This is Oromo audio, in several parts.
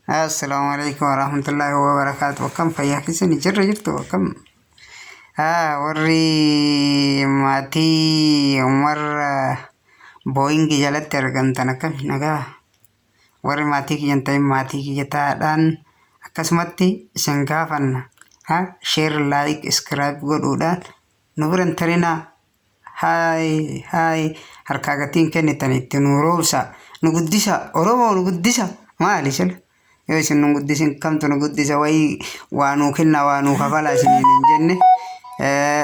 Assalaamu alaikum warahmatullaahi wabarakaatu. Akkam fayyaa keessan jirra jirtu akkam? Warri maatii Umar Booyingi jalatti argamtan akkam nagaa? Warri maatii kiyya hin ta'in maatii kiyya ta'aadhaan akkasumatti isin gaafanna. Share, like, subscribe godhuudhaan nu bira hin tarinaa. Haay haay, harkaa gatiin kennitan itti nu roobsa, nu guddisa, Oromoo nu guddisa. Maali sila yoo isin nu guddisin kamtu nu guddisa? Wayii waa nuu kenna, waa nuu kafala isiniin hin jenne.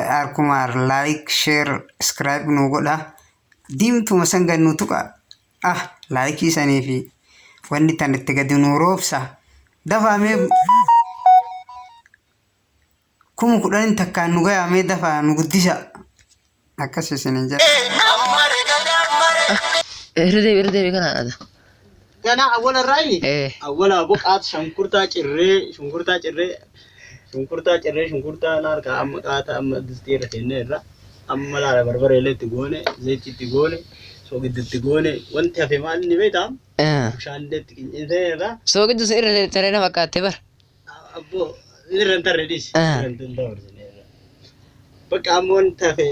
Harkuma like, share, subscribe nu godha, diimtuma san gad nu tuqa. Like sanii fi wanni tan itti gadi nu roobsa dafaa. Mee 10,000 takkaan nu gayaa, mee dafaa nu guddisa, akkas isinin jedha. Irra deebi, irra deebi kana dha. Gana awwala irraayi? Eh. Awwala boqaat shunkurtaa cirree, shunkurtaa cirree, shunkurtaa cirree, shunkurtaa laarkaa amma qaata amma distii irra kennee irra amma laala barbaree illee itti goone, zayitii itti goone, soogidda itti goone, wanti hafe maal inni beektaa? Bishaan illee itti qincinsee irra. Soogiddu sun irra taree na fakkaatte bar. Abboo, irra hin tarre, dhiisi. Irra hin dabarsine irra. Bakka ammoo wanti hafe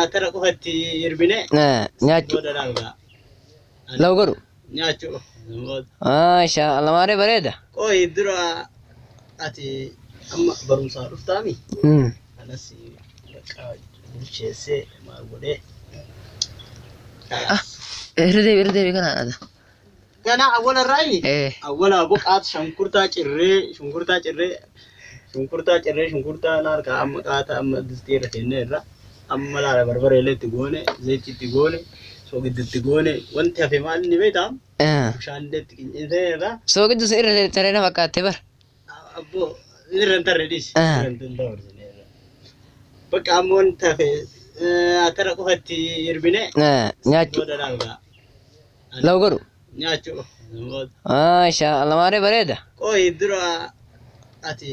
atara qofa itti irbine. Nyaachuu. Booda laalgaa. Law godhu. Nyaachuu. Maasha Allah, maaree bareeda. Qoyi, dura ati amma barumsaa dhuftaami? Anas bakka bilcheessee maal godhee. Irra deebi, irra deebi kana dha. Gana awwala irraayi? Eh. Awwala boqaat shunkurtaa cirree, shunkurtaa cirree, shunkurtaa cirree, shunkurtaa laarkaa amma qaata amma distii irra kennee irra amma laala barbaree illee itti goone, zayitii itti goone, soogidda itti goone, wanti hafe maal inni beektaa? Bishaan illee itti qincinsee irra. Soogiddu sun irra taree na fakkaatte bar. Abboo, irra hin tarre, dhiisi. Irra hin dabarsine irra. Bakka ammoo wanti hafe atara qofa itti irbine. Nyaachuu. Booda laalgaa. Law godhu. Nyaachuu. Maasha Allah, maaree bareeda. Qoyi, dura ati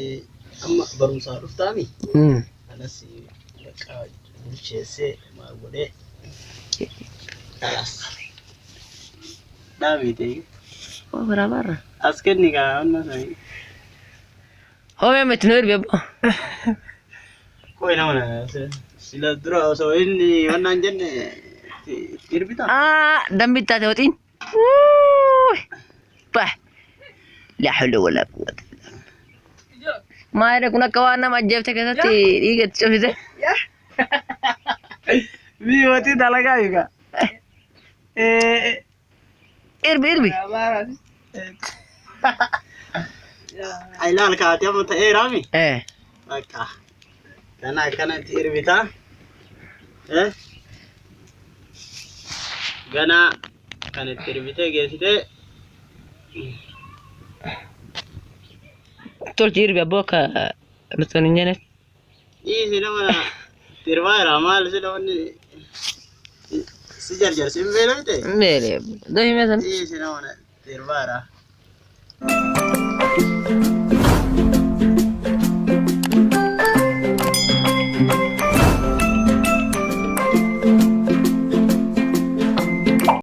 amma barumsaa dhuftaami? Anas bakka bilcheessee maal godhee. Dhaabite. Oh, barabarra. As kenni kaa onna sanii. Hoo, mee itti nu erbi abboo. Qoyi, nama na sila dura osoo inni wannaan jenne itti irbita. Dambi taate waxiin. Bah. La hawla wala quwwata. Maayidha kun akka waan nama ajjeefte keessatti dhiiga itti cobsite. Mii waxii dalagaa yuka. Irbi, irbi. Ilaal kaatee amma ta'eeraami. Eh. Bakka. Kana akkanatti irbitaa. Ganaa kan itti irbitee geessitee. Tolchi, irbi abboo, akka nuti hin jenne. Dhiisi, nama irbaa jira, maal sila wanni si jarjarsi hin beelofte? Beele. Doohi mee san. Dhiisi, nama irbaa jira.